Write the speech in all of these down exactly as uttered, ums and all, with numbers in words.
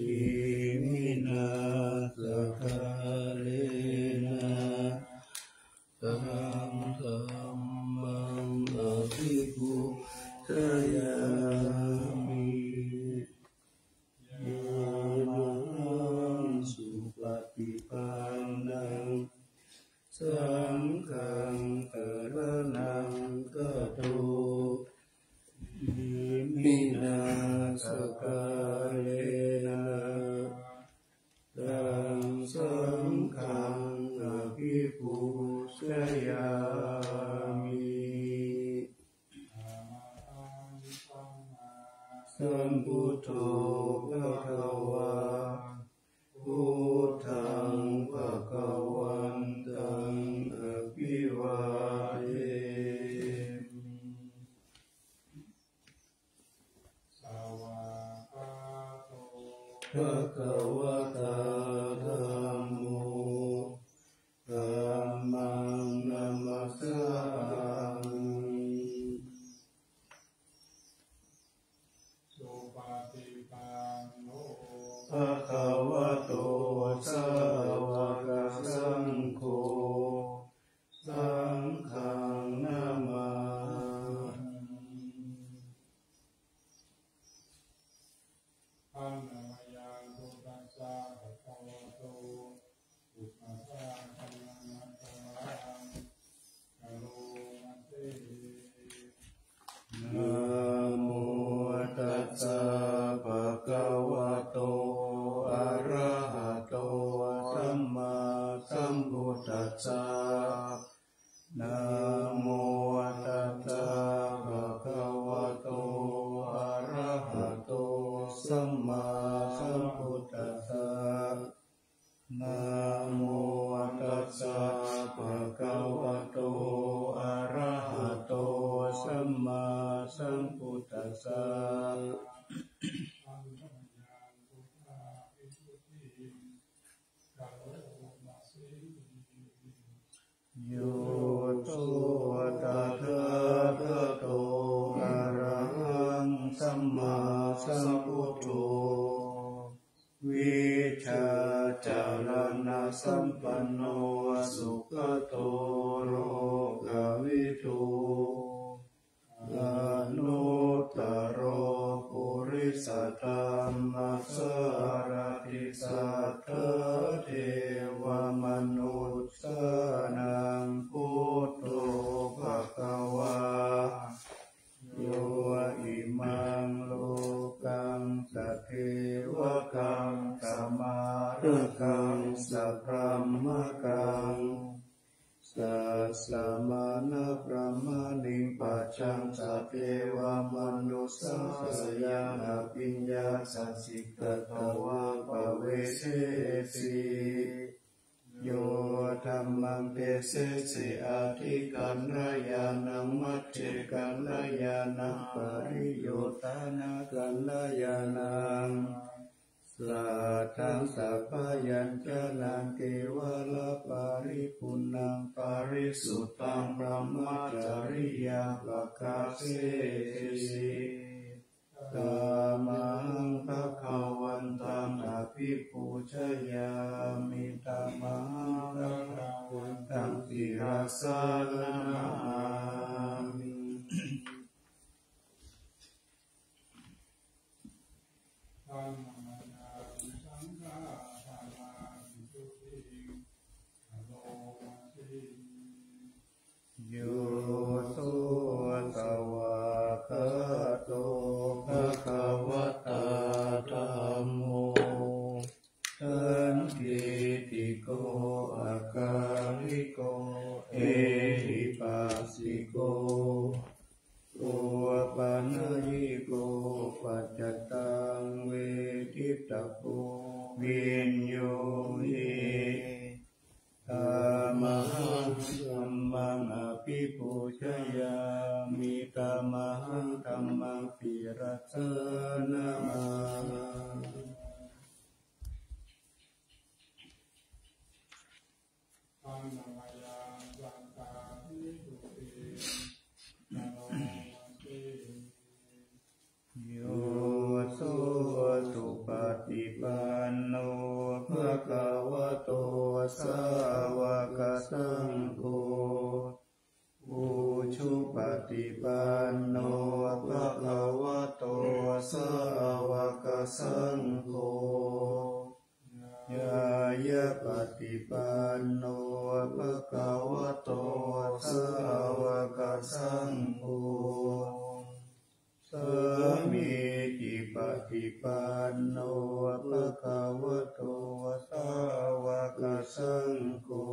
Iminā sakkārena taṃ dhammaṃ abhipūjayāmi. Yamhaṃ supaṭipannaṃ saṅghaṃ saraṇaṃ gato, iminā sakkārena taṃ saṅghaṃ abhipūjayāmi. Sambuddho bhagavā, buddhaṃ bhagavantaṃ abhivādemi. Svākkhāto bhagavatā dhammo, dhammaṃ namassāmi. Supaṭipanno bhagavato sāvakasaṅgho, saṅghaṃ namāmi. Paṇamāyaṃ buddhassa bhagavato pubbabhāganamakāraṃ karoma se. Namo tassa bhagavato arahato sammāsambuddhassa. Namo tassa bhagavato arahato sammāsambuddhassa. Namo tassa bhagavato arahato sammāsambuddhassa. Yo so tathāgato arahaṃ sammāsambuddho vijjācaraṇasampanno sugato lokavidū anuttaro purisadammasārathi satthā devamanussānaṃ buddho bhagavā. Yo imaṃ lokaṃ sadevakaṃ samārakaṃ sabrahmakaṃ sassamaṇabrāhmaṇiṃ pajaṃ sadevamanussānaṃ abhiññāya siddhatvā paveseyyāmi. Yo dhammaṃ desesi adhikarana ñāṇaṃ majjhe kalyāṇaṃ pariyodhana kalyāṇaṃ sātthaṃ sabyañjanaṃ kevalaparipuṇṇaṃ parisuddhaṃ brahmacariyaṃ pakāseyyathi. Tamahaṃ bhagavantaṃ abhipūjayāmi. Tamahaṃ bhagavantaṃ sirasā namāmi. Yo so svākkhāto bhagavatā dhammo sandiṭṭhiko akāliko ehipassiko opanayiko paccattaṃ veditabbo viññūhī. Tamahaṃ dhammaṃ abhipūjayāmi. Tamahaṃ dhammaṃ sirasā namāmi. Yo so supaṭipanno panno bhagavato sāvakasaṅgho, ujupaṭipanno bhagavato sāvakasaṅgho, ñāyapaṭipanno bhagavato sāvakasaṅgho, sāmīcipaṭipanno bhagavato sāvakasaṅgho,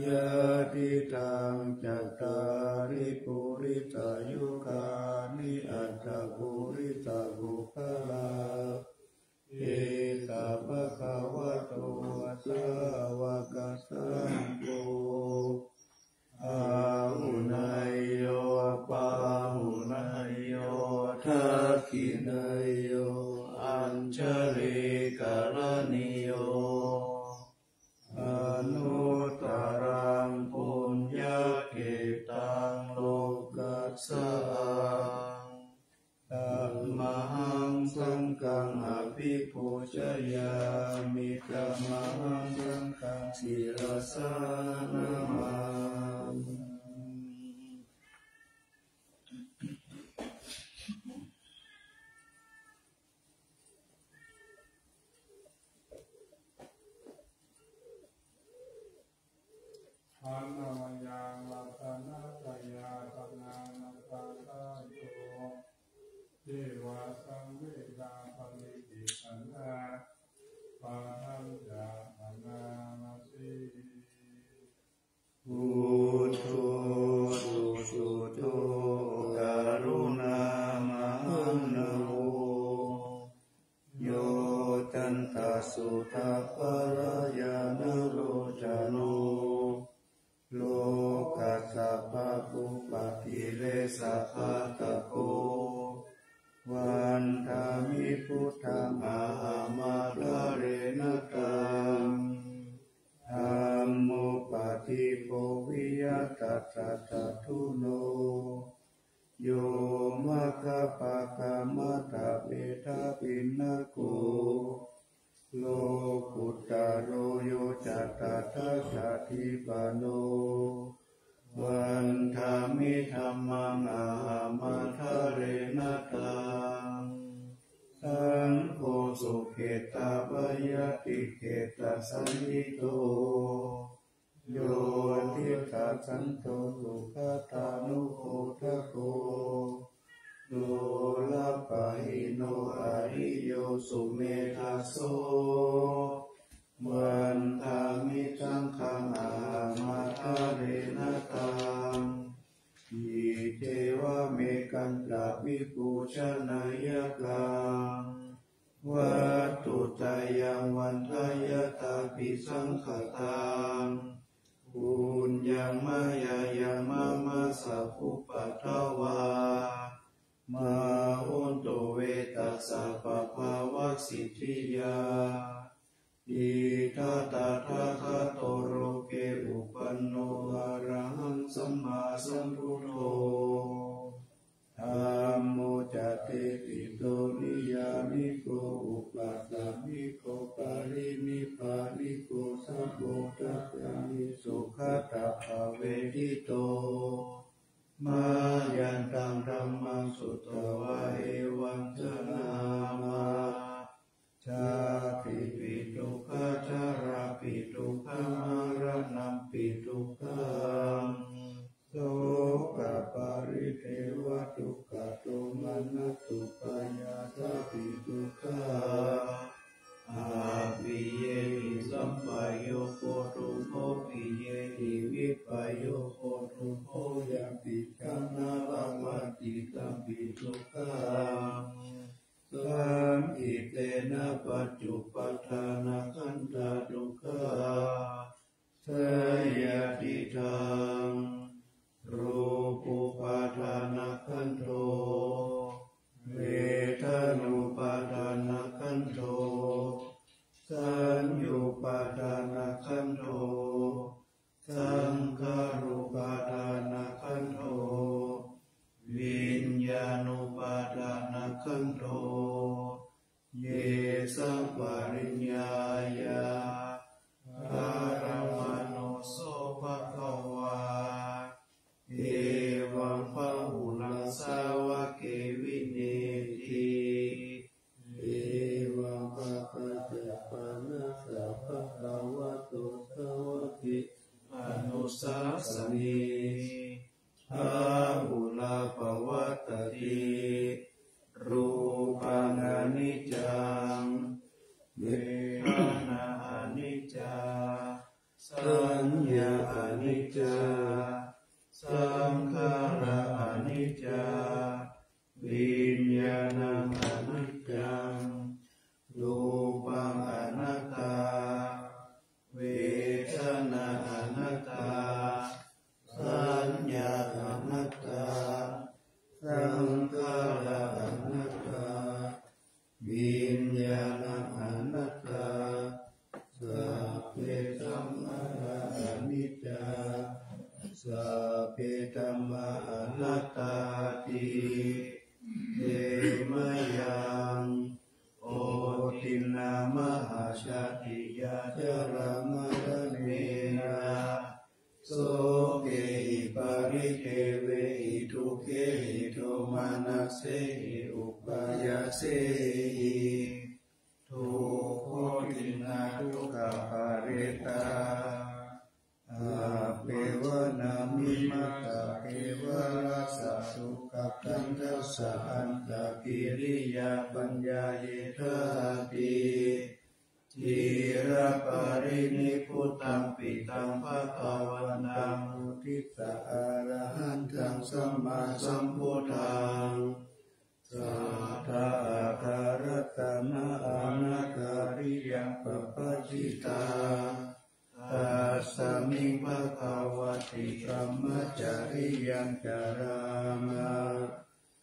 yadidaṃ cattāri purisayugāni aṭṭha purisapuggalā, esa bhagavato sāvakasaṅgho, āhuneyyo pāhuneyyo dakkhiṇeyyo añjalikaraṇīyo, anuttaraṃ puññakkhettaṃ lokassāti. Tamahaṃ saṅghaṃ abhipūjayāmi, tamahaṃ saṅghaṃ sirasā namāmi. Handa mayaṃ ratanattayadanaṃ pakkantu, ceva saṃvedhaparitikaṇhā, padañca manāmase. Buddho susuddho karuṇāmahaṇṇavo, yoccantasuddhabbarañāṇalocano, lokassa pāpūpakilesaghātako, vandāmi buddhaṃ ahaṃ ādarena taṃ. Dhammo paṭibo viya tassa satthuno, yo maggapākamata vedapiṇṇako, lokuttaro yo ca tattha satthipano, vandāmi dhammaṃ ahaṃ ādarena taṃ. Saṅgho sukhettāpayatiṭṭhetasañhito, yo diṭṭhasanto sugatānubodhako, dulabhahīno ariyo sumedhaso, vandāmi saṅghaṃ ahaṃ ādarena taṃ. Iccevamekantaṃ vipūjanāya kaṃ, vatthuttayaṃ vandāya tabisaṅkhataṃ, puññaṃ mayā yaṃ mama sabbupaddavā, mā hontu ve tassa pabhāvasiddhiyā. Idha tathāgato loke uppanno arahaṃ sammāsambuddho, dhammo ca desito niyyāniko upasāmiko parinibbāniko sambodhakāri sugatāpavestito. Mayantaṃ dhammaṃ sutvā evaṃ janāma, jātipi dukkhā jarāpi dukkhā maraṇampi dukkhaṃ, sokaparidevadukkhadomanassupāyāsāpi dukkhā, appiyehi sampayogo dukkho piyehi vippayogo dukkho yampicchaṃ na labhati tampi dukkhaṃ, saṅkhittena pañcupādānakkhandhā dukkhā. Seyyathīdaṃ, rūpupādānakkhandho, vedanupādānakkhandho, saññupādānakkhandho, saṅkhārupādānakkhandho, viññāṇupādānakkhandho, ye sapariññāya, paramāno so bhagavā. Evaṃ bahulā sāvake vineyyī. Evaṃ bhagañca pana sa bhagavato sāvake anusāsanī, bahulā pavattati. Rūpaṃ aniccaṃ, vedanā aniccā, saññā aniccā, saṅkhārā aniccā, viññāṇaṃ aniccaṃ, rūpaṃ anattā, vedanā anattā, saññā anattā, saṅkhārā anattā, viññāṇaṃ anattā. Sabbe saṅkhārā aniccā, sabbe dhammā anattāti. Te mayaṃ otiṇṇā mahāsatiyā jarāmaraṇena, sokehi paridevehi dukkhehi domanassehi upāyāsehi, dukkhotiṇṇā dukkhaparetā. Appeva nāmimassa kevalassa dukkhakandhassa antakiriyā paññāyedhāti. Ciraparinibbutampi taṃ bhagavantaṃ uddissa arahantaṃ sammāsambuddhaṃ, satthākārattanaṃ anākāriyaṃ pabbajitā. Tasmiṃ bhagavati brahmacariyaṃ carāma.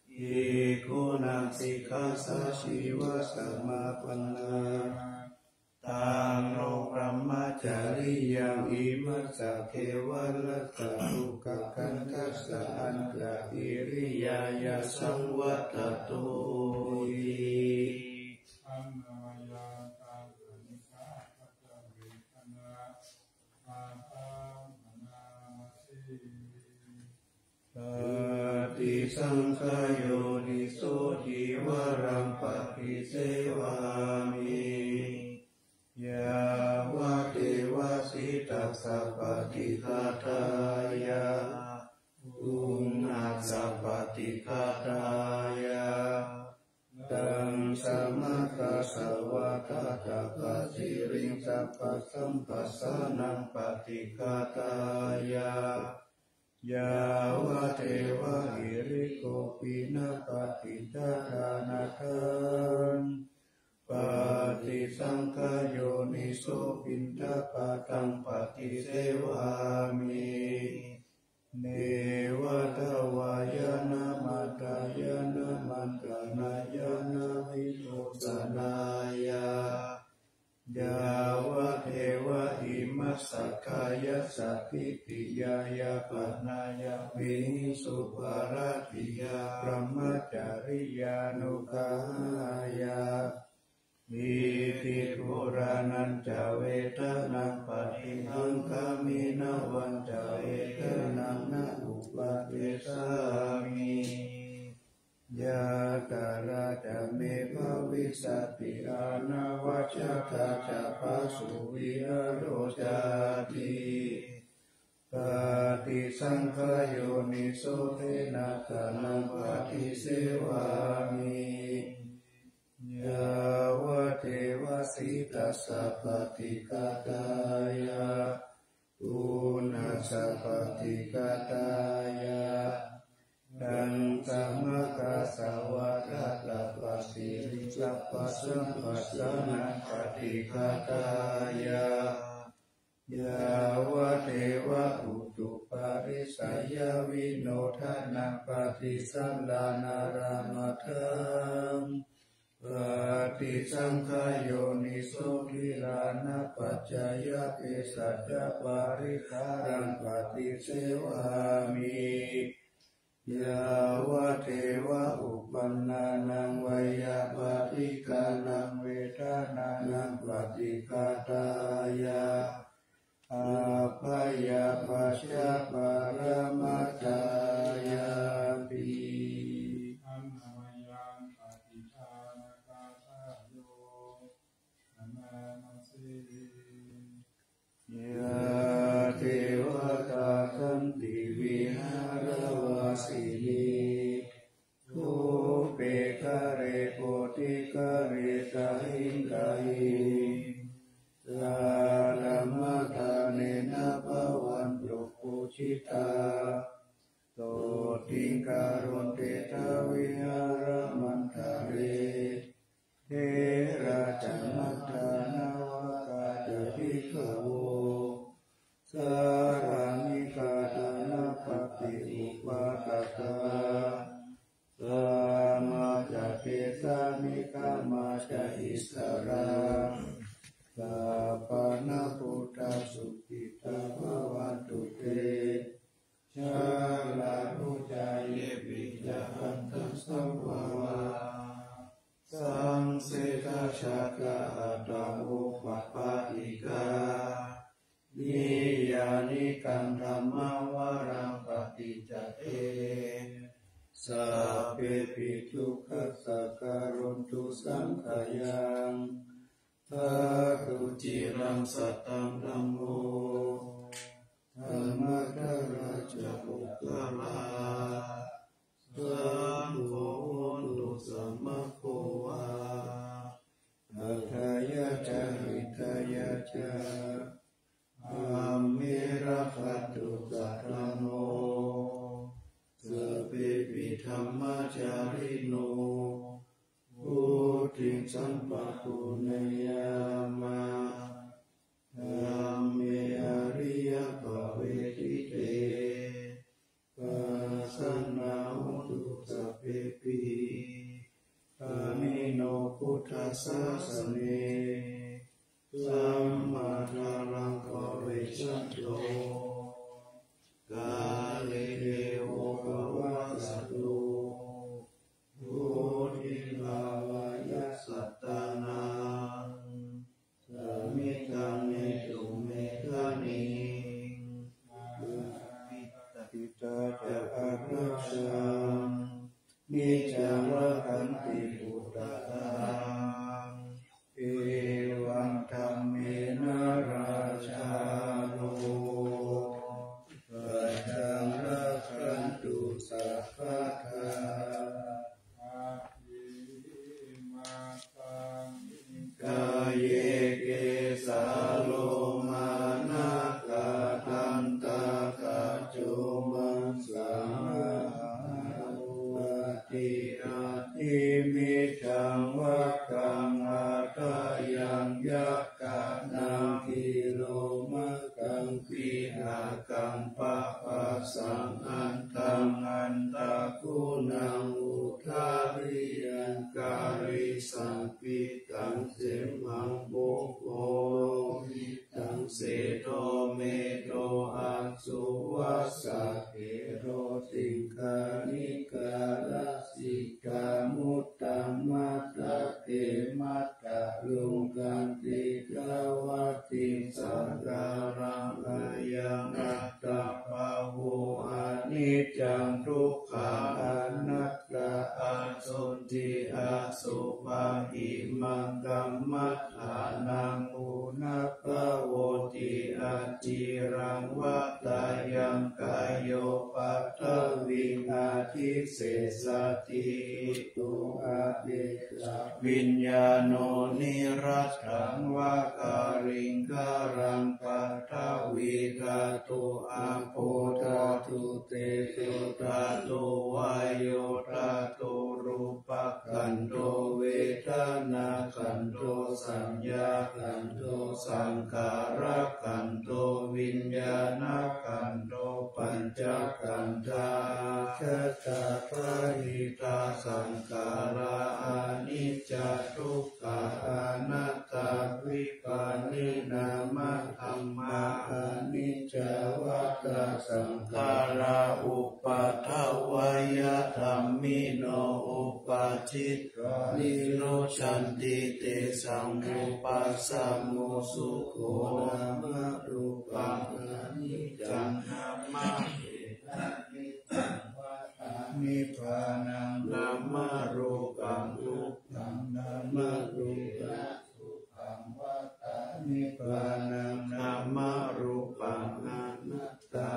Bhikkhūnaṃ sikkhāsājīvasamāpannā. Taṃ no brahmacariyaṃ imassa kevalassa dukkhakandhassa antakiriyāya saṃvattatūti. Ṭhānayantaṃ aniccaṃ paṭṭhavekkhaṇaṃ ātappamāṇāvasi. Paṭisaṅkhā yoniso cīvaraṃ paṭisevāmi, yāvadeva sītassa paṭighātāya, uṇhassa paṭighātāya, taṃsamakasavātātapasiriṃsapasamphassānaṃ paṭighātāya, yāvadeva hirikopinapaṭicchādanatthaṃ. Paṭisaṅkhā yoniso piṇḍapātaṃ paṭisevāmi, neva davāya na madāya na maṇḍanāya na vibhūsanāya, yāvadeva imassa kāyassa ṭhitiyā yāpanāya vihiṃsuparatiyā brahmacariyānuggahāya, iti purāṇañca vedanaṃ paṭihaṅkhāmi navañca vedanaṃ na uppādessāmi. Yātrā ca me bhavissati anavajjatā ca phāsuvihāro cāti. Paṭisaṅkhā yoniso senāsanaṃ paṭisevāmi, yāvadeva sītassa paṭighātāya, uṇhassa paṭighātāya, taṃsamakasavātātapasiriṃsapasamphassānaṃ paṭighātāya, yāvadeva utuparissayavinodanaṃ paṭisallānārāmatthaṃ. Paṭisaṅkhā yoniso gilānapaccayabhesajjaparikkhāraṃ paṭisevāmi, Yāvadeva uppannānaṃ veyyābādhikānaṃ vedanānaṃ paṭighātāya abyāpajjhaparamatāyāti. Aṭṭhamayaṃ paṭidānagāthāyo bhaṇāma se. Yā devatā santi vihāravāsinī, thūpe ghare bodhighare tahiṃ tahiṃ, tā dhammadānena bhavantu pūjitā, sotthiṃ karontedha vihāramaṇḍale. Therā ca majjhā navakā ca bhikkhavo, sārāmikā dānapatī upāsakā, gāmā ca desā nigamā ca issarā, sappāṇabhūtā sukhitā bhavantu te. Jalābujā yepi ca aṇḍasambhavā, saṃsedajātā athavopapātikā, niyyānikaṃ dhammavaraṃ paṭicca te, sabbepi dukkhassa karontu saṅkhayaṃ. Ṭhātu ciraṃ sataṃ dhammo, dhammaddharā ca puggalā, saṅgho hotu samaggo va, atthāya ca hitāya ca. Amhe rakkhatu saddhammo, sabbepi dhammacārino, vuḍḍhiṃ sampāpuṇeyyāma, dhamme ariyappavedite. Pasannā hontu sabbepi, pāṇino buddhasāsane, sammādhāraṃ pavecchanto, kāle devo pavassatu, vuḍḍhibhāvāya sattānaṃ, samiddhaṃ netu medaniṃ. Ukkhittacittā ca aprasaṃ, niccaṃ rakkhanti pubbaṭaṃ, evaṃ dhammena rājāno, pajaṃ rakkhantu sabbadā. Kāye kesā lomā nakhā dantā taco maṃ saṃ, atthi atthi middhaṃ vakkaṃ aṭṭhayaṃ yakkhānaṃ khīlomakhaṃ pīhakaṃ papphāsaṃ antaṃ antaguṇaṃ udariyaṃ karīsaṃ pittaṃ semhaṃ pubbo lomitaṃ sedo medo assu vassa kheḷo siṅghāṇikā lasikā muttaṃ matthake matthaluṅgaṃ diṭṭhavattiṃ saṅkhāraṃ ayaṃ attabhāvo aniccaṃ dukkhaṃ anattā asotthiṃ asubhaṃ imaṃ kammaṭṭhānaṃ punabbhavoti aciraṃ vatayaṃ kāyo paṭhaviṃ adhisessati. Ṭhito āsesaviññāṇo niratthaṃ va kaliṅgaraṃ paṭhavīdhātu āpodhātu tejodhātu vāyodhātu rūpakkhandho vedanākkhandho saññākkhandho saṅkhārakkhandho viññāṇakkhandho pañcakkhandhā. Ajjhattabahiddhā saṅkhārā aniccā dukkhā anattā vipariṇāmadhammā. Aniccā vata saṅkhārā uppādavay Santi tesaṃ vūpasamo sukho. Nāmarūpaṃ aniccaṃ, nāma nibbānaṃ, nāmarūpaṃ dukkhaṃ, nāmarūpaṃ nibbānaṃ, nāmarūpaṃ anattā.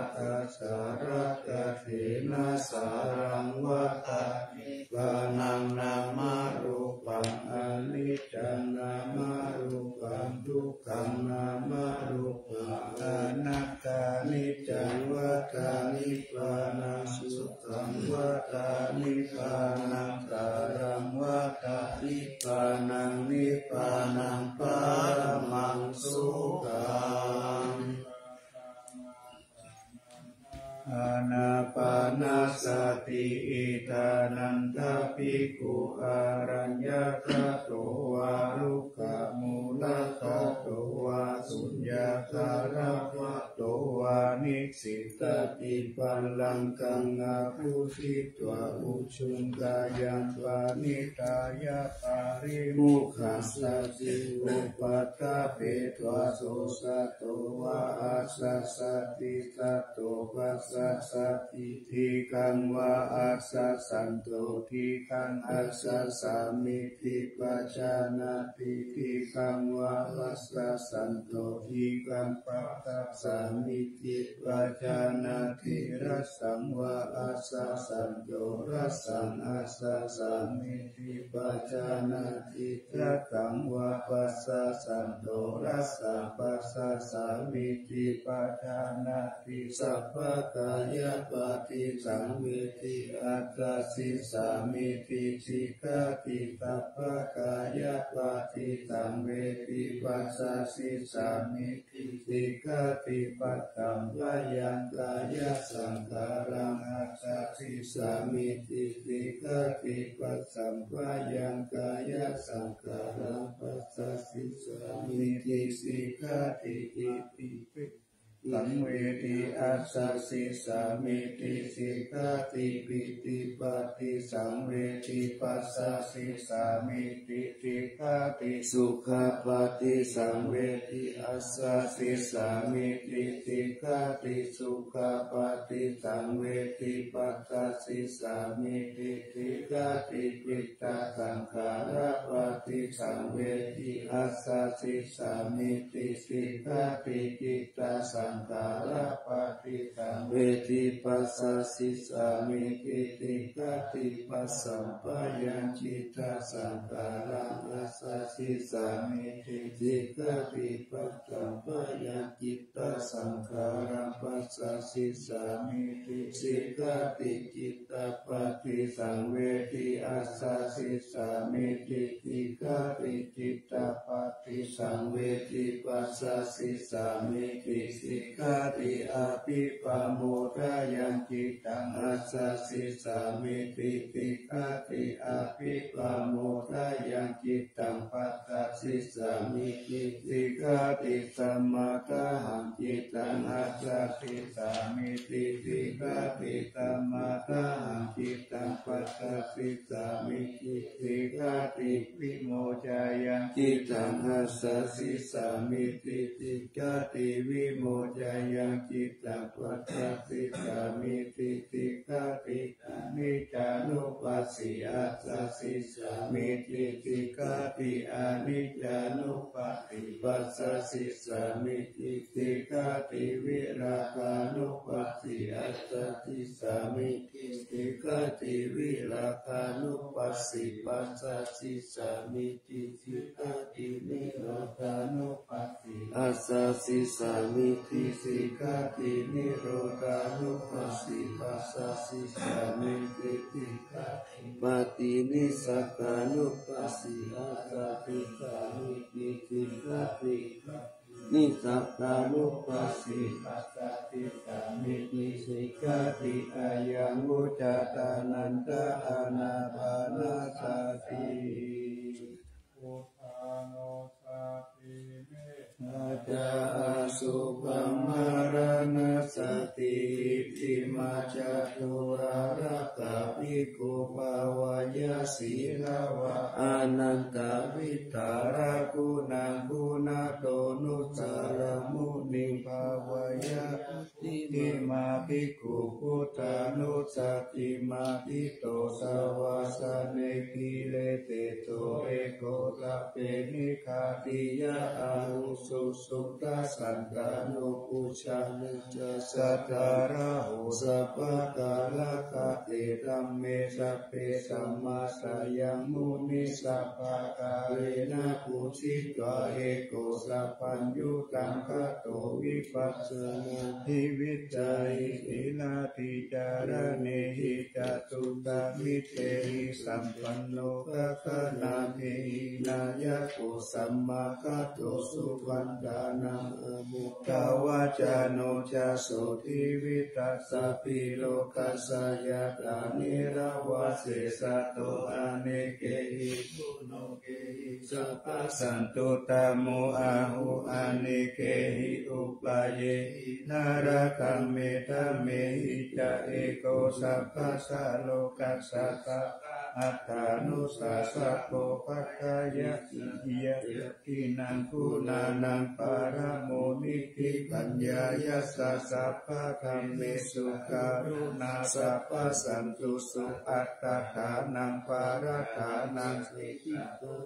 Asarakkhaṇena saraṃ vata nibbānaṃ, nāmarūpaṃ aniccaṃ, nāmarūpaṃ dukkhaṃ, nāmarūpaṃ anattā. Aniccaṃ vata nibbānaṃ, sukhaṃ vata nibbānaṃ, saraṃ vata nibbānaṃ, nibbānaṃ paramaṃ sukhaṃ. Ānāpānasati. Ettānañca bhikkhu araññagato vā, rukkhamūlagato vā, suññakāravata to vā, nisissati pallaṅkaṃ abhujitvā, ujuṃ kāyaṃ paṇidhāya, pārimokkhāsati upaṭṭhapetvā. So satto vā assa sati, satto passa sati, dīghaṃ vā assa santo, dīghaṃ assa sāmīti pajānāti, dīghaṃ vā passa santo, dīghaṃ passā sāmīti pajānāti, hrasaṃ vā assa santo, hrasaṃ assa sāmīti pajānāti, hrasaṃ vā passa santo, hrasaṃ passā sāmīti pajānāti, sabbakāyapaṭisaṃvedi assasi sāmīti sikkhati, sabbakāyapaṭisaṃvedi passasi sāmīti sikkhati, passamphayaṃ kāyasaṅkhāraṃ assasi sāmīti sikkhati, passamphayaṃ kāyasaṅkhāraṃ passasi sāmīti sikkhati. Iti saṅvedi assasi sāmīti sikkhati, pītipaṭisaṃvedi passasi sāmīti sikkhati, sukhapaṭisaṃvedi assasi sāmīti sikkhati, sukhapaṭisaṃvedi passasi sāmīti sikkhati, cittasaṅkhārapaṭisaṃvedi assasi sāmīti sikkhati, cittasaṅkhārapaṭisaṃvedi passasi sāmīti sikkhati, passamphayaṃ cittasaṅkhāraṃ assasi sāmīti sikkhati, passamphayaṃ cittasaṅkhāraṃ passasi sāmīti sikkhati, cittapaṭisaṃvedi assasi sāmīti sikkhati, cittapaṭisaṃvedi passasi sāmīti sikkhati, abhipamodāyaṃ cittaṃ assasi sāmīti sikkhati, abhipamodāyaṃ cittaṃ passasi sāmīti sikkhati, samādāhaṃ cittaṃ assasi sāmīti sikkhati, samādāhaṃ cittaṃ passasi sāmīti sikkhati, vimocāyaṃ cittaṃ assasi sāmīti sikkhati, vimocāyaṃ cittaṃ passasi sāmīti sikkhati, aniccānupassī assasi sāmīti sikkhati, aniccānupassī passasi sāmīti sikkhati, virāgānupassī assasi sāmīti sikkhati, virāgānupassī passasi sāmīti sikkhati, nirodhānupassī assasi sāmīti sikkhati, nirodhānupassī passasi sāmīti sikkhati, paṭinissagānupassī assasi sāmīti sikkhati, nissagānupassī passasi sāmīti sikkhati, ayaṃ vuccāta anattā ānāpānasati. Buddhānussatī mettā ca asubhaṃ maraṇā Sati itimā catulālākkabhikkhū bhāveyya sīlavā anantavidhālaguṇaguṇato nussaraṃ muniṃ bhāveyya. Itimā bhikkhū buddhānussatiṃ abhikkāmuṃ savāsane girisikho eko sabbe nigghātiyā ahu. Susuddhasantano pujjā ca sādaraho sabbakālakā te dhamme sabbe samādayaṃ munisabbā kālena pūjitvā eko sabbaññutaṃ gato vipassanāhi vicarehi natthi caraṇehi ca suddamittehi sampanno gaganathihi nāyako samāgato supaṇṇānaṃ amu ttavacano jasso tividhassa pīḷokassa yathā nirāvā seṭṭho anekehi guṇokehi sabbasantuttamo ahu anekehi upayehi nāragaṃ medhamehi ca eko sabbasā lokassa sabbamatthanussāsako paṭṭhāya sīhiyā dakkhiṇaṃ guṇānaṃ paramo niṭṭhi paññāya sabbadhammesu karuṇā sabbasantuso atthādānaṃ paradhānaṃ sikkhitvā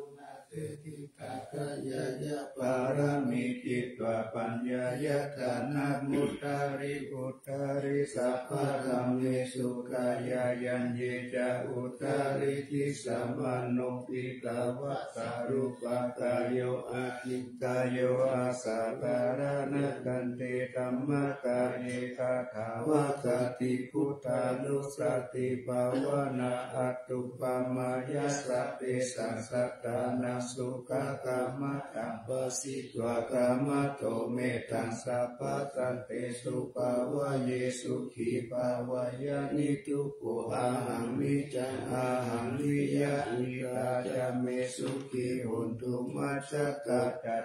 paramī citvā paññāya dana muttari uttari sabbadhammesu kāyāyaṃ ye ca uttari disā mano piṭṭhibhāsā rūpakāyo aci kāyo asathārana khandhe dhammakāye tathāvakati buddhānussatibhāvanā atthuppamāya sabbesaṃ sattānaṃ sukhakammataṃ phashitvā kamato mettaṃ sabbasantesu bhāvaye sukhī bhāvaye nidu ko ahaṃ niccaṃ ahaṃ viya ittā ca me sukhī hontu majjhakā ca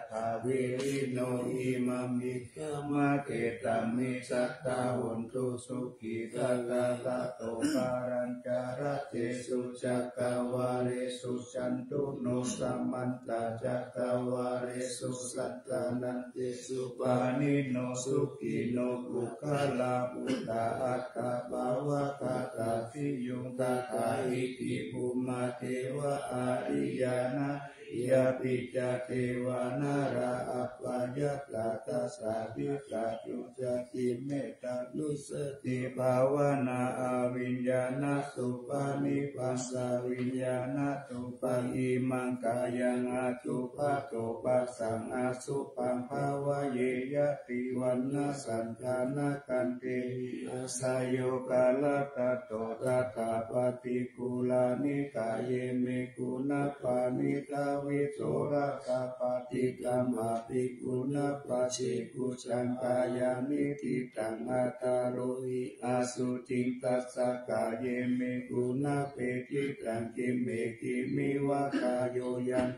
dvilino imamhi kkhamatethami sadā hontu sukhī tathāgato pālañca ratesu cakkavāḷesu santu no samantā cakkavāḷesu san tānantesu pāṇino sukhino puggalā buddhā atta pāvakā tadiyuṃ tathā iti bhummā devā ariya nariyā pi ca devā nalā appajattā tassa visayo cati me ttā nussatibhāvanā aviññāṇasupanibbāsaviññāṇaduppaṃ imaṃ kāyaṃ asupaṭupasaṃ asupaṃ bhāvaye yadivaṇṇaṃ saṇṭhānakandhehi asayo kālattato tathā paṭikūlanī kāye me guṇā paṇītā visuddhā sabbadhi dhammāpi guṇā paccekusaṃ kāyaṃ niṭṭhitaṃ attarohi asuciṃ tassa kāye me guṇā peṭṭhitaṃ kimme kimiva kāyo yaṃ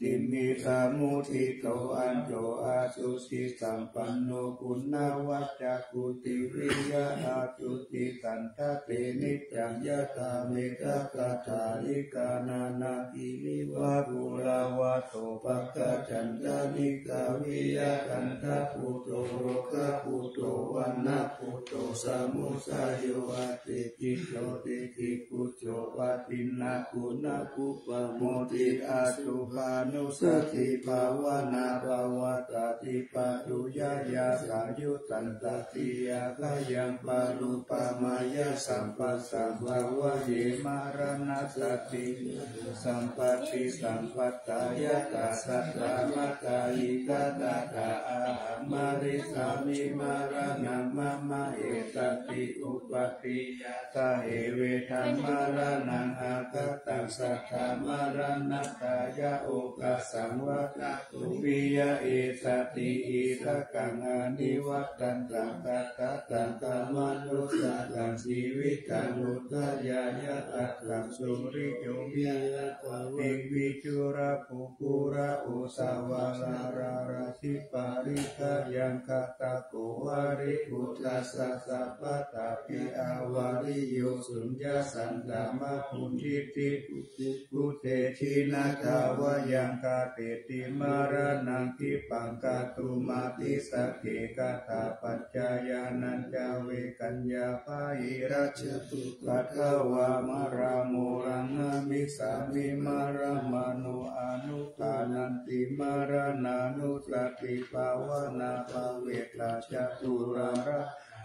timmhi samuṭṭhito añño asucisampanno guṇavaccakuṭi viya asucisañca te niccaṃ yathā meghaghaṭṭhārikā nānāgirivaruḷhāva so paṭṭhaccañca nikkhaviya kaṇṭaputto rogaputto vaṇṇaputto samudayo atikkiṭṭho diṭṭhibhujjo pajjunnaguṇakuppamoti asuddhānussatibhāvanā pavattati paṭuyyāya saññutaṃ tatiyābhayaṃ paruppamāya sabbasaṃ bhāvaye maraṇassatiṃ sampattisampattā yathā saddhammattā idha tathā ahaṃ marissāmi maraṇaṃ mama etati uppattiya tahe vedha maraṇaṃ agataṃ saddhammaṃ maraṇatthāya oka saṃvattatu viya esati. Idakaṃ anivattantaṃ kattataṃ kamanussakaṃ jīvitaṃ udayāya tattaṃ suriyo viya paviṃ vichura pupura usavā sararajī parittayaṃ kattako vāribhuddhassa sabbatāpi avariyo suññā santā mā bhuñjīti. Bhūte jinatā va yaṃ kāpeti maraṇaṃ khippaṃ kātumatissake. Katthapaccayānañca vegaññā bāhirajjhattu katvā maraṃ moraṃ namissāmi maraṃ mano anuppannaṃ. Maraṇānussatibhāvanā bhāvetvā caturāgā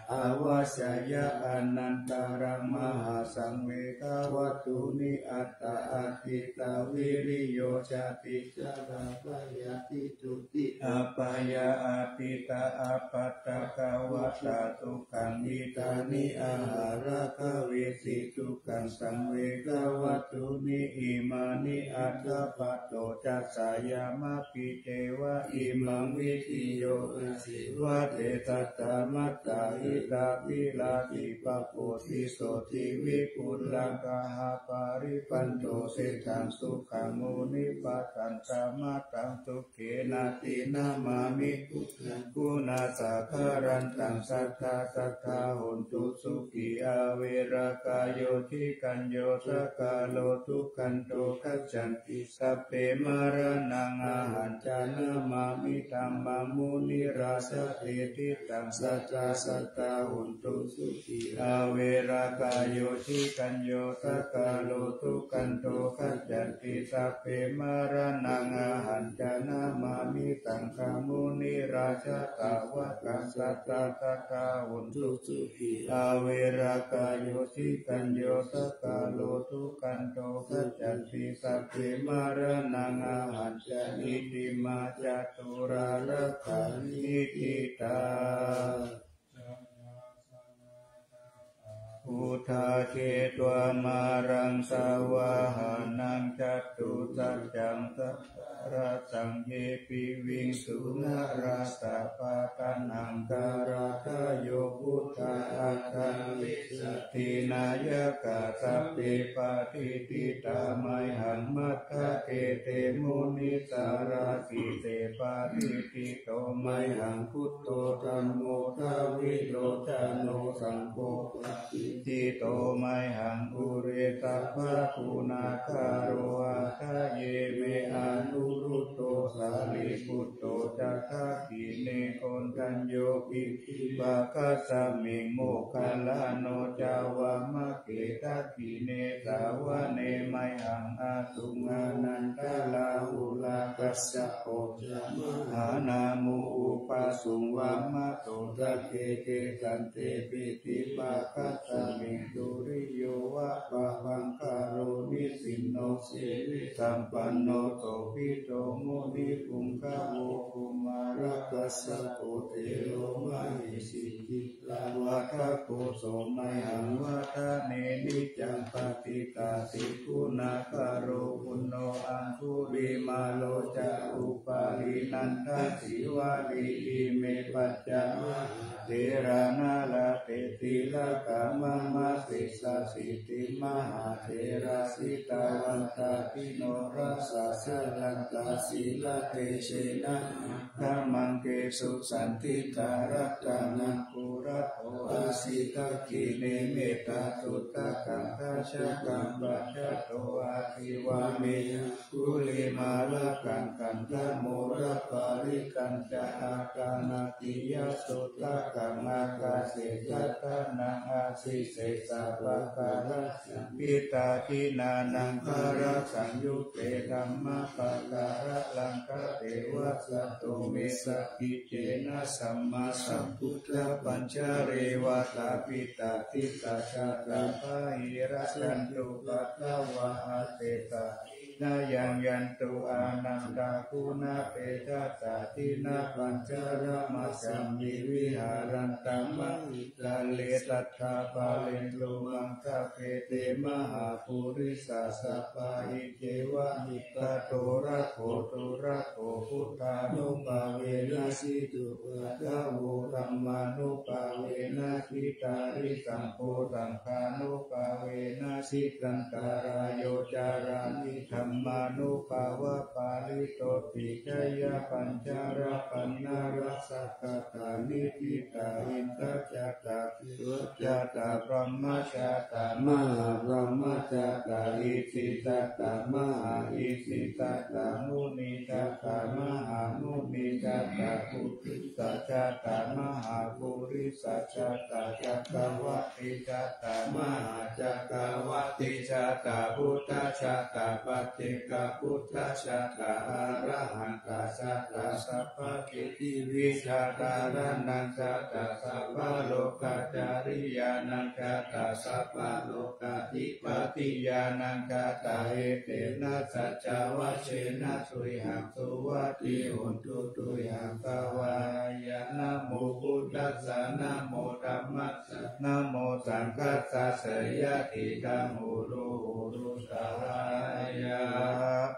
avajjāya anantaraṃ mahāsaṃvegavatthūni aṭṭha. Āditvā viriyo cati cārā bhayāti tuti apāyā atītā ābhattā kavā tā sukhaṃ. Idāni āhārāgavīti sukhaṃ saṃvegavatthūni imāni aṭṭha. Patto cassa yamāpi devā imaṃ vidhiyā asevā te saddamattā hitābhilāsī pāpū tisso divī pulakahā paribhāto seṭṭhaṃ sukhaṃ munipaṭṭhaṃ samataṃ. Dukkhena dinamāmi buddhaguṇasaṅgharantaṃ sadā sadā hontu sukhī. Averāgayo jigañño sakālo dukkhanto gacchanti sabbe maraṇaṃ ahañca namāmi dhammaṃ munirājā te diṭṭhaṃ sadā sadā hontu sukhī. Averāgayo jigañño sakālo dukkhanto gacchanti sabbe maraṇaṃ ahañca namāmi saṅghaṃ munirājā svākkhātaṃ sadā sadā hontu sukhī. Averāgayo jigañño sakālo dukkhanto gacchanti sabbe maraṇaṃ ahañca. Itimā caturā rakkhaṇīti tā. Buddhā jetvā māraṃ savāhanaṃ catusaccānaṃ sattharassaṃ ye piviṃsu narāsabhā. Taṇhaṅkarādayo buddhā aṭṭhavīsati nāyakā sabbe patiṭṭhitā mayhaṃ matthake te munissarā. Sīse patiṭṭhito mayhaṃ buddho dhammo dvilocano saṅgho patiṭṭhito mayhaṃ ure sabbaguṇākaro. Hadaye me anuruddho sārīputto ca dakkhiṇe koṇḍañño piṭṭhibhāgasmiṃ moggallāno ca vāmake. Dakkhiṇe savane mayhaṃ āsuṃ ānandarāhulā kassapo ca mahānāmo ubhāsuṃ vāmatodake. Kesante piṭṭhibhāgasmiṃ suriyo va pabhaṅkaro nisinno sirisampanno sobhito munipuṅgavo. Kumārakassapo thero mahesī cittavādako so mayhaṃ vadane niccaṃ patiṭṭhāsi guṇākaro. Puṇṇo aṅgulimālo ca upālī nandasīvalī ime panca mahātherā nalāṭe tilakā mama. Sesāsīti mahātherā sīlavantā jinorasā jalantā sīlatejena aṅgamaṅgesu saṇṭhitā. Ratanaṃ purato āsi dakkhiṇe mettasuttakaṃ dhajaggaṃ pacchato āsi vāme aṅgulimālakaṃ. Khandhamoraparittañca āṭānāṭiyasuttakaṃ ākāse chadanaṃ āsi sesā pākārasaṇṭhitā. Jinānaṃ balasaṃyutte dhammapākāralaṅkate vasato me sakiccena sammāsambuddhapañjare. Vātapittādisañjātā bāhirajjhattupaddavā asesā Nayaṃ yantu ānandaguṇatejasā, jinapañjaramajjhamhi viharantaṃ mahītale, sadā pālentu maṃ sabbe te mahāpurisāsabhā. Iccevamanto rakkho turakkho, buddhānubhāvena jitupaddavo, dhammānubhāvena jitārisaṅgho, saṅghānubhāvena jitantarāyo, carāmi dhammānubhāvapālito. Vijitapañjarapaṇṇarasagatā, nibbindetā indajātā, devajātā brahmajātā, mahābrahmajātā, isijātā mahāisijātā, munijātā mahāmunijātā, pu- -risājātā mahāpurisājātā, cakkavatijātā mahācakkavatijātā, buddhajātā paccekabuddhajātā, arahantajātā sabbasiddhivijjādharaṇaṃ jātā, sabbalokacariyaṇaṃ jātā, sabbalokadhipatiyānaṃ jātā, etena saccavajjena tuyhaṃ suvatthi hotu, tuyhaṃ svākkhātāya. Namo buddhassa, namo dhammassa, namo saṅghassa, jayasiddhaṃ hotu, hotu sahayaṃ.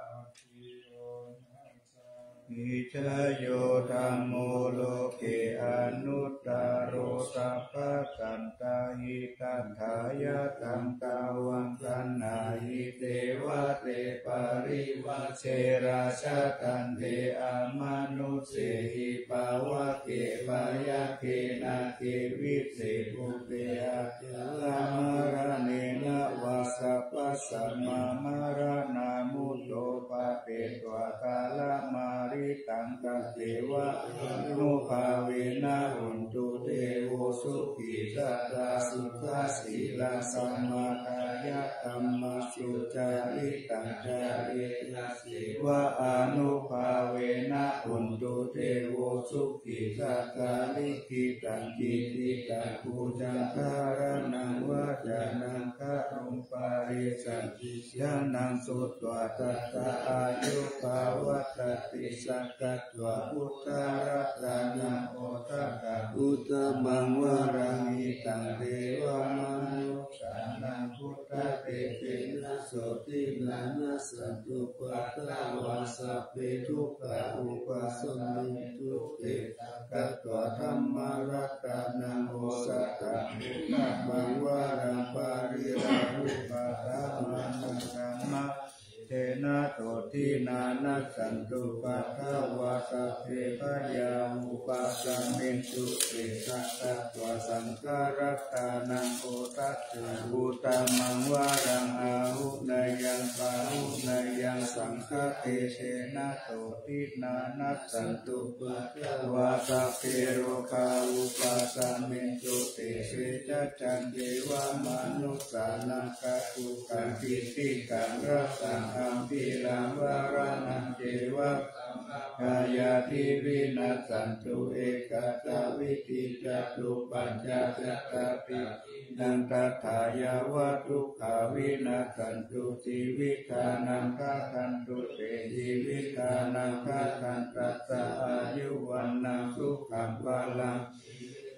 Jayo dhammo loke anuttaro, sabbasattahitatthāya, taṃ tvaṃ gaṇhāhi devate parivaje, rājadaṇḍe amanussehi pāvake, byagghe nāge vise bhūte, ajāyamaraṇena vā sabbasmā maraṇā mutto pāpetvā saḷāritaṃ, taṃ devānubhāvena hontu devo sukhī sadā. Suddhasīlaṃ samādāya dhammaṃ sucaritaṃ care, taṃ devānubhāvena hontu devo sukhī sadā. Likkhitaṃ cintitaṃ pūjaṃ dhāraṇaṃ vācanaṃ garuṃ, paresaṃ nibbānaṃ sutvā, tathāyuṃ pavaḍḍhatīti. Sakkatvā buddharatanaṃ osathaṃ uttamaṃ varaṃ, hitaṃ devamanussānaṃ buddhatejena sotthinā, nassantupaddavā sabbe dukkhā vūpasamentu te. Sakkatvā dhammaratanaṃ osathaṃ uttamaṃ varaṃ, pariḷāhūpasamanaṃ dhammatejena sotthinā, nassantupaddavā sabbe bhayā vūpasamentu te. Sakkatvā saṅgharatanaṃ osathaṃ uttamaṃ varaṃ, āhuneyyaṃ pāhuneyyaṃ saṅghatejena sotthinā, nassantupaddavā sabbe rogā vūpasamentu te. Vegacchānaṃ devamanussānaṃ sādhukaṃ piṭṭhikaṃ rasaṃ, ambhiraṃ varaṇaṃ ceva sabbabhayā vināsantu, ekadā vītī catūpañca sattadīnaṃ, tathāyeva dukkhā vināsantu jīvittānaṃ. Kkhantu te jīvittānaṃ kkhandantassa āyu vaṇṇaṃ sukhaṃ balaṃ,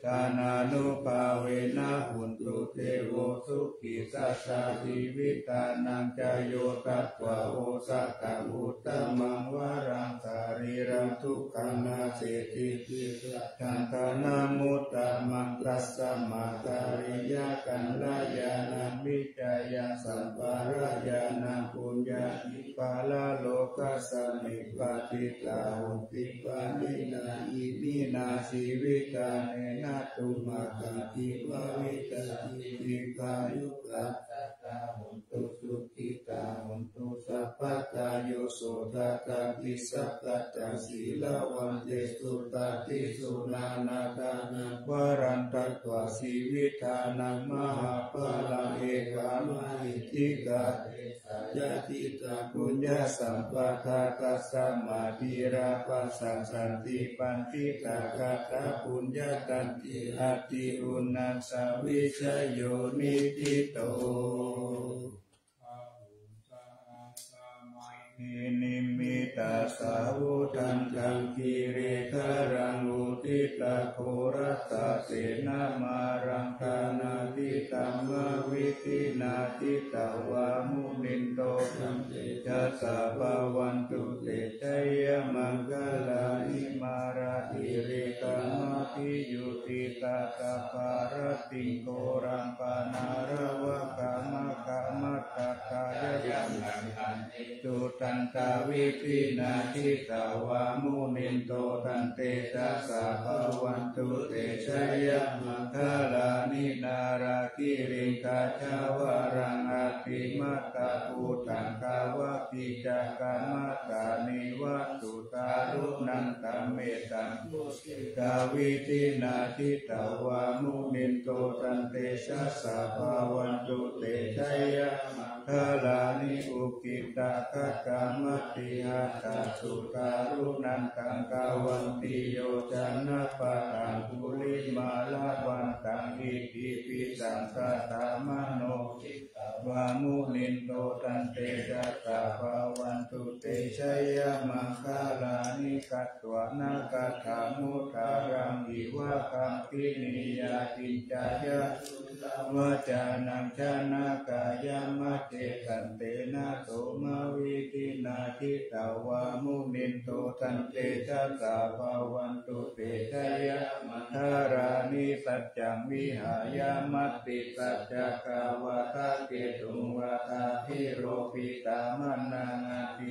jīvittānānubhāvena hontu devo sukhī sadā. Jīvittānañca yo tathā osathaṃ uttamaṃ varaṃ, sarīradukkhaṃ naseti, saccaṃ dhanamuttamaṃ, tasmā hārīkaññāṇaṃ vicayaṃ sampādāya, yaṃ puññāni paralokasmiṃ patiṭṭhā honti pāṇinā, iminā jīvitthānena tumhākaṃ dīghāyutā dīghāyukā sadā hontu, sukhitā hontu sabbadā. Yo so dadanti sabbadhaṃ sīlavantesu, tatthi suṇātha dānaṃ varaṃ datvā, jīvittānaṃ mahapphalaṃ, ehipassāhitikā te jayasiddhā puññasampādā. Tasmā dhīrā bhāshantanti paṇḍitā, katā puññā tanti adhigameyya, vijayo niṭṭhito. Nimmitasāvudhantaṃ girigajaṃ uditaghorasasenamāraṃ dānādidhammavidhinā jitavā munindo taṃtejasā bhavatu te jayamaṅgalāni. Māragirigaṃ abhiyujjhitasabbarattiṃ ghorampanāḷavakamakkhamathaddhayakkhaṃ khantīsudantavidhinā jitavā munindo taṃtejasā bhavatu te jayamaṅgalāni. Nāḷāgiriṃ gajavaraṃ atimattabhūtaṃ dāvaggicakkamasanīva sudāruṇantaṃ mettambusekavidhinā jitavā munindo taṃtejasā bhavatu te jayamaṅgalāni. Ukkhittakhaggamatihatthasudāruṇantaṃ dhāvantiyojanapathaṅgulimālavantaṃ iddhībhisaṅkhatamano jitavā munindo taṃtejasā bhavatu te jayamaṅgalāni. Katvāna kaṭṭhamudaraṃ iva gabbhinīyā ciñcāya duṭṭhavacanaṃ janakāyamajjhe santena somavidhinā jitavā munindo taṃtejasā bhavatu te jayamaṅgalāni. Saccaṃ vihāya matisaccakavādaketuṃ vādābhiropitamanaṃ ati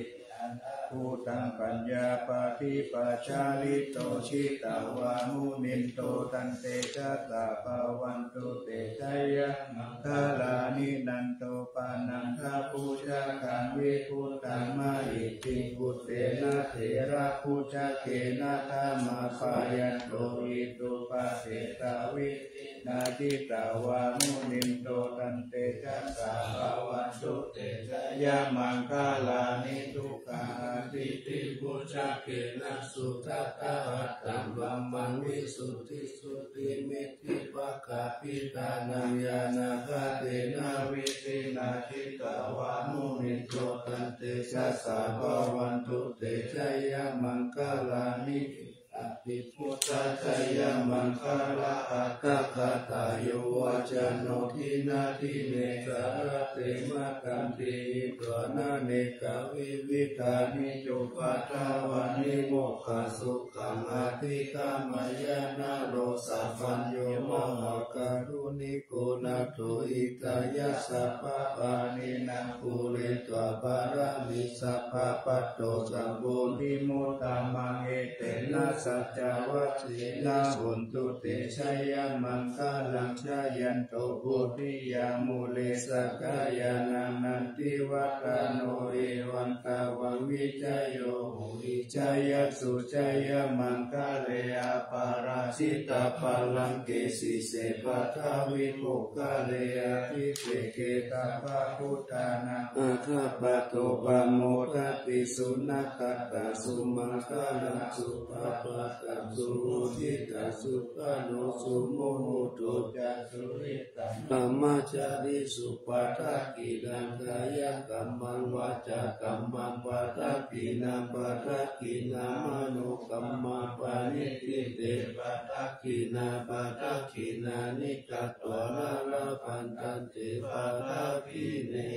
bhūtaṃ paññāpadīpajalito jitavā munindo taṃtejasā bhavatu te jayamaṅgalāni. Nandopanandabhujagaṃ vibudhaṃ mahiddhiṃ puttena therabhujagena damāpayanto iddhūpadesavidhi nā jitavā munindo taṃtejasā bhavatu te jayamaṅgalāni. Duggāhadiṭṭhibhujagena sudaṭṭhahatthaṃ brahmaṃ visuddhijutimiddhibakābhidhānaṃ ñāṇāgadena vidhinā jitavā munindo taṃtejasā bhavatu te jayamaṅgalāni. Etāpi buddhajayamaṅgalaaṭṭhagāthā yo vācano dinadine sarate matandī hitvānanekavividhāni cupaddavāni mokkhasu khaṃ adhigameyya naro sapañño. Mahākāruṇiko nātho hitāya sabbapāṇinaṃ pūretvā pāramī sabbā patto sambodhimuttamaṃ etena saccavajjena hotu te jayamaṅgalaṃ. Jayanto bodhiyā mūle sakyānaṃ nandivaḍḍhano evaṃ tvaṃ vijayo hohi jayassu jayamaṅgale aparājitapallaṅke sīse paṭhavipokkhare abhiseke sabbabuddhānaṃ aggappatto pamodati. Sunakkhattaṃ sumaṅgalaṃ supabhātaṃ suhuṭṭhitaṃ sukhaṇo sumuhutto ca suri brahmacārisu padakkhiṇaṃ kāyakammaṃ vācākammaṃ padakkhiṇaṃ padakkhiṇaṃ manokammaṃ paṇidhī te padakkhiṇā padakkhiṇāni katvāna labhantatthe padakkhiṇe.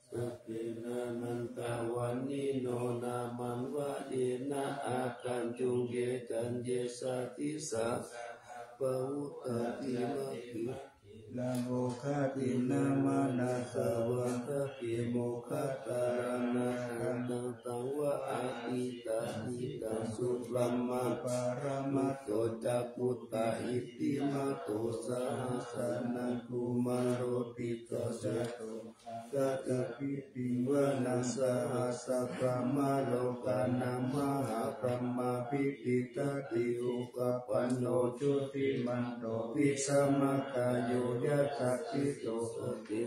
Sabbe nānattavaṇṇino nāmanvayena āgañchuṃ ye caññe sadisā sahabhūtatthi labbho kāpinā manasā vā. Sabbe mokkhaddharā nānatthaṃ taṃ vā ādittādidaṃ subrahmā paramatto ca puttā iddhimato saha. Sanaṅkumāro tisso jato kālakaññe piṭṭhibhāgaṃ saha sabrahmalokānaṃ mahābrahmābhitiṭṭhati. Upapanno jutimanto visuddhijutimiddhibakābhidhānaṃ yantaṃ bodhisattvaṃ sotthi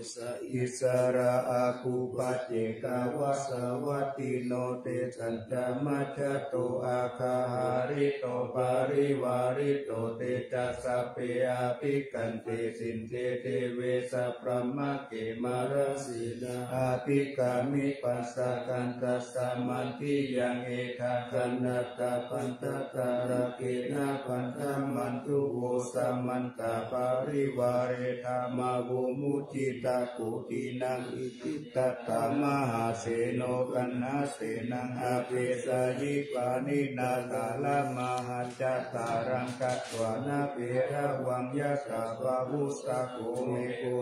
issarā āgū paccekavasavattino. Tesañca majjhato mārasenā aggahārito parivārito, te ca sabbe abhikkante sinde deve sabrahmake mārasenā abhikkāmi. Passa kaṇhassa mandiyaṃ etha gaṇhatha bandhatha, rāgena bandhamatthu vo samantā parivāretha, mā vo muñcittha koci naṃ. Iti tattha mahāseno kaṇhasenaṃ apesayi, pāṇinā talamāhacca, taraṃ katvāna bheravaṃ. Yathā pāvussako megho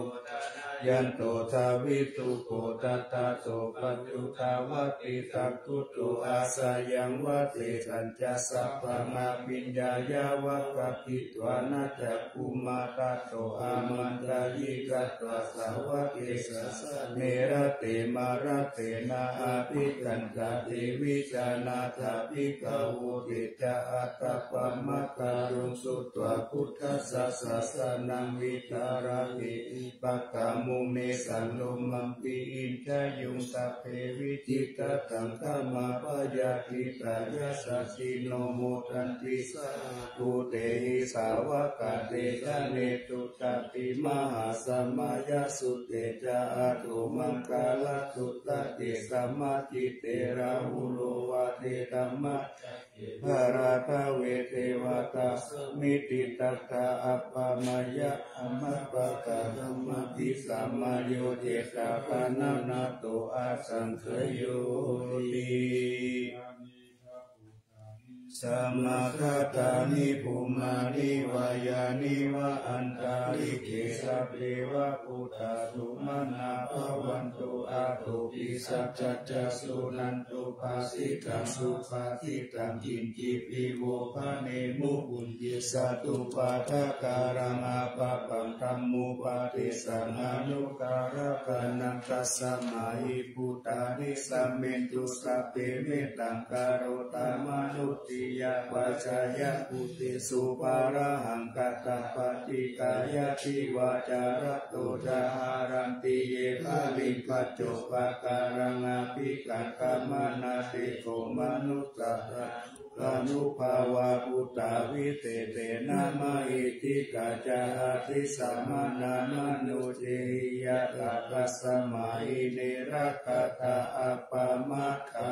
thanayanto savijjuko, tadā so paccudāvatti saṅkuddho asayaṃvase. Tañca sabbaṃ abhiññāya vavakkhitvāna cakkhumā, tato āmantayi katvāna sāvake sāsane rate. Mārasenā abhikkantā te vijānātha bhikkhavo, te ca ātappamakaruṃ sutvā buddhassa sāsanaṃ. Vītarāgehi pakkāmuṃ nesaṃ lomampi iñjayuṃ, sabbe vijitasaṅgāmā bhayātītā yasassino, modanti saha bhūtehi sāvakā te janesutāti. Mahāsamayasutte ca ātappamakalasutake, samācite rāhulā vācedhamma bharatā ve devatā samitiṃ, tattha appamāya amapakā dhammapi samayo, jetavanā nato asaṅkhāyoti. Samāgatāni bhummāni vā yāni va antalikkhe, sabbe va bhūtā sumanā bhavantu, athopi sakkacca suṇantu bhāsitaṃ. Subhāsitaṃ kiñcipi vo bhaṇemu puññe, satthupādakaraṃ apāpaṃ, dhammūpadesaṃ anuggāhakaraṃ. Tasmā hi bhūtā nisāmentu sabbe, mettaṃ karotha mānusiyā pajāya, bhūtesu pārahaṃ katthapaṭikāya, divā ca ratto ca haranti ye baliṃ, paccopakāraṃ abhikaṅkhamānā, te kho manussā anuggahānubhāvā, bhūtā visesena mahiddhikā ca, adisāmaṇā manujehi yathā. Tasmā hi ne rakkhatha appamattā.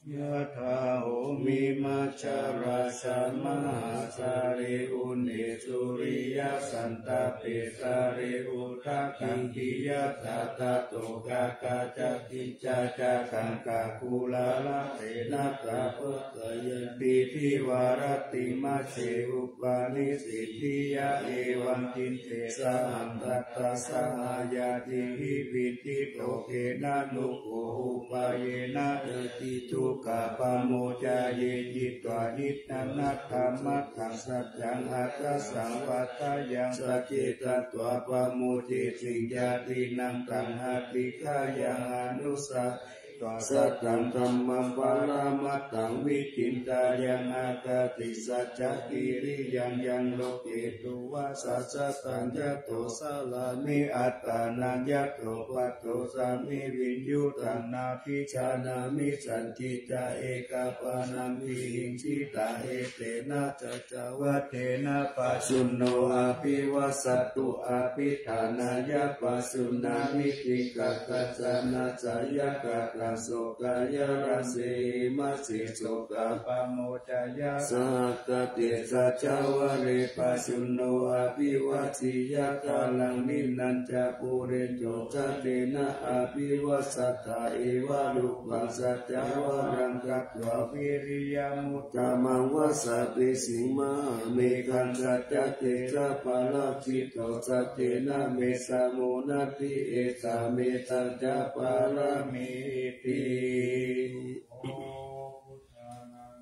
Yathā bhummimajjharājā, mahāsāgare uṇhisūriyasantāpe, sārīputtakandī yathā, tato ākāsakiccā ca, gaṅgākoṇḍallathena tapasaññāti, divā rattimajjhe upanissindhiya, evaṃ diṭṭhe sahaṃ tatra saha ñātibhi viṭṭhito, kheṇa nu pho upāyena cāti dukkhā pamodaye, citvā hitvāna dhammattha saccaṃ atthassaṃ vādayaṃ, sacce tatvā pamodeti. Ñātīnaṃ taṃ adhikkāya anussāsitvā, sataṃ dhammaṃ paramatthaṃ vicindeyya, ākāsi saccakiriyaṃ yaṃ loke, tuvaṭaṃ sataṃ yato carāmi, attānaṃ yato paṭosmi viññūhaṃ nābhijānāmi, sañcicca ekapaṇṇampi hiṃsitha, etena saccavajjena pajjunno abhivassato, abhiṭhānāya pajjuṇṇāni, dīgharattaṃ ca ṇassāya kataṃ sokāya rājehi, majjhe sokapamo cāya saha kate saccavajje, pajjunno abhivajjeyya kālaṃ, ninaṃ ca pūretvā sallena abhivajjatha, evarūpaṃ saccavajjena katvā vīriyamuttamaṃ, vajjaggehehi mahāsabhaṃ, saccaṃ tejapālita jito, saccena me sammo natthi, esaṃ me saccapāramīti.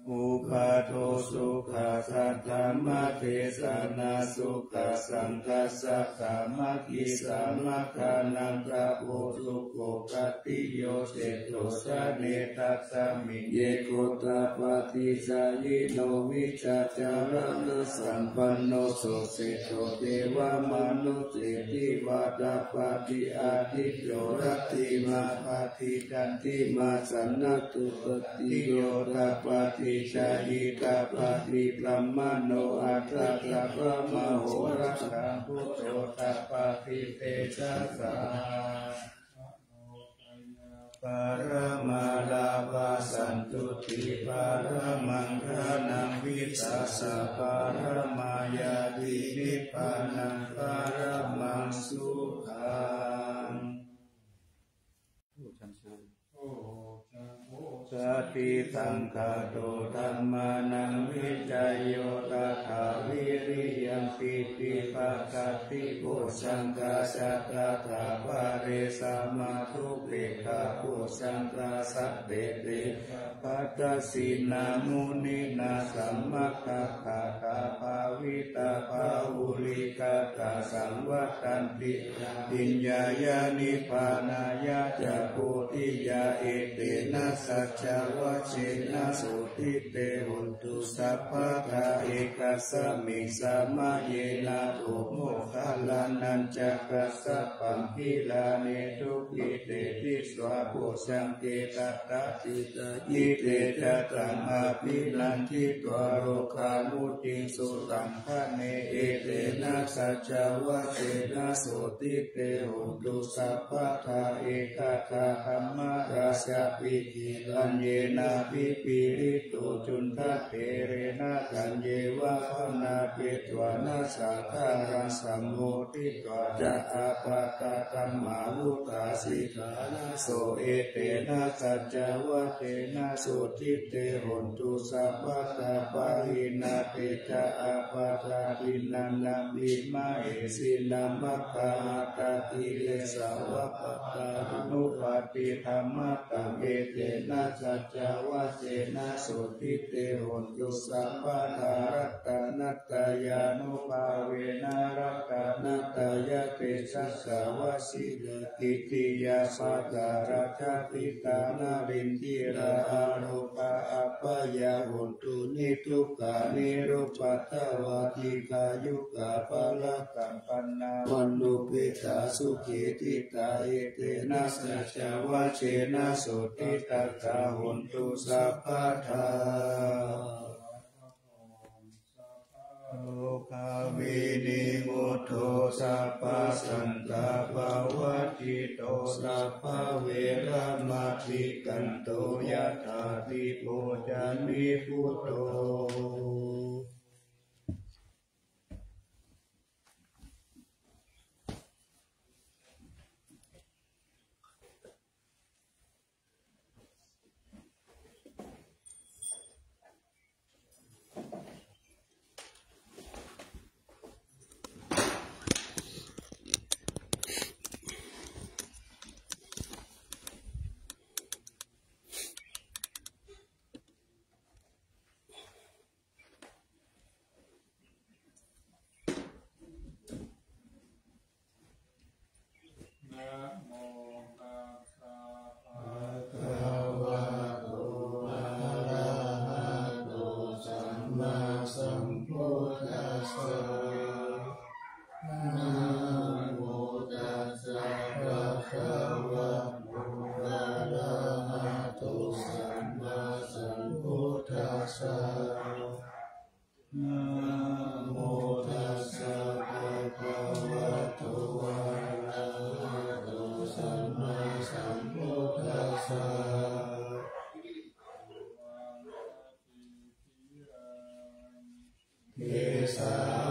Upādo sukhā saddhammadesanā, sukhā saṅghassa sāmaggī, samaggānaṃ tapo sukho, patiyojito jane tasmiṃ, ye gotapādi jayino, vijjācaraṇasampanno, suseṭṭho devamānusse, divā tapati ādicco, rattimābhāti candimā, sannaddho pattiyoṭṭhapādi, jhāyī tapati brāhmaṇo, atha sabbamahorattaṃ, buddho tapati tejasā. Paramā lābhā santuṭṭhī paramaṃ ṭhānaṃ, vissāsaparamā ñāti, nibbānaṃ paramaṃ sukhaṃ. Satisaṅkhā to dhammānaṃ vicayo tathā, viriyampīti passaddhi bojjhaṅgā ca tathāpare, samādhupekkhabojjhaṅgā sattete ca padassina, muninā sammadakkhātā bhāvitā bahulīkatā, saṃvattanti abhiññāya nibbānāya ca bodhiyā, etena saccavajjena sotthi te hotu sabbadā. Ekasmiṃ samaye nātho moggallānañca kassapaṃ, gilāne dukkhite disvā bojjhaṅge, tathāpi sāyite ca taṃ abhinanditvā, rogā mucciṃsu taṅkhaṇe, etena saccavajjena sotthi te hotu sabbadā. Ekadā dhammarājāpi gelaññenābhipīḷito, cundattherena taññeva bhaṇāpetvāna, sādaraṃ sammoditvā ca ābādhā tamhā vuṭṭhāsi ṭhānaso, etena saccavajjena sotthi te hotu sabbadā. Pahīnā te ca ābādhā tiṇṇannampi mahesinaṃ, maggāhatakilesāva pattānuppattidhammataṃ, etena saccavajjena sotthi te hotu sabbadā. Ratanattayānubhāvena ratanattayatejasā, vajirakkhittiyā pattārajāpitā, nārindirā arogā abyā hontu, nidukkhā nirupaddavā, dīghāyukā balassa- pannā vaṇṇupetā sukhī ṭhitā, etena saccavajjena sotthi tathā hotu sabbadā. Rogā vinimutto, sabbasantāpavajjito, sabbaveramatikkanto, yathā dīpo ca nibbuto. Namo tassa bhagavato arahato sammāsambuddhassa. Namo tassa bhagavato arahato sammāsambuddhassa. Namo tassa bhagavato arahato sammāsambuddhassa. Kesā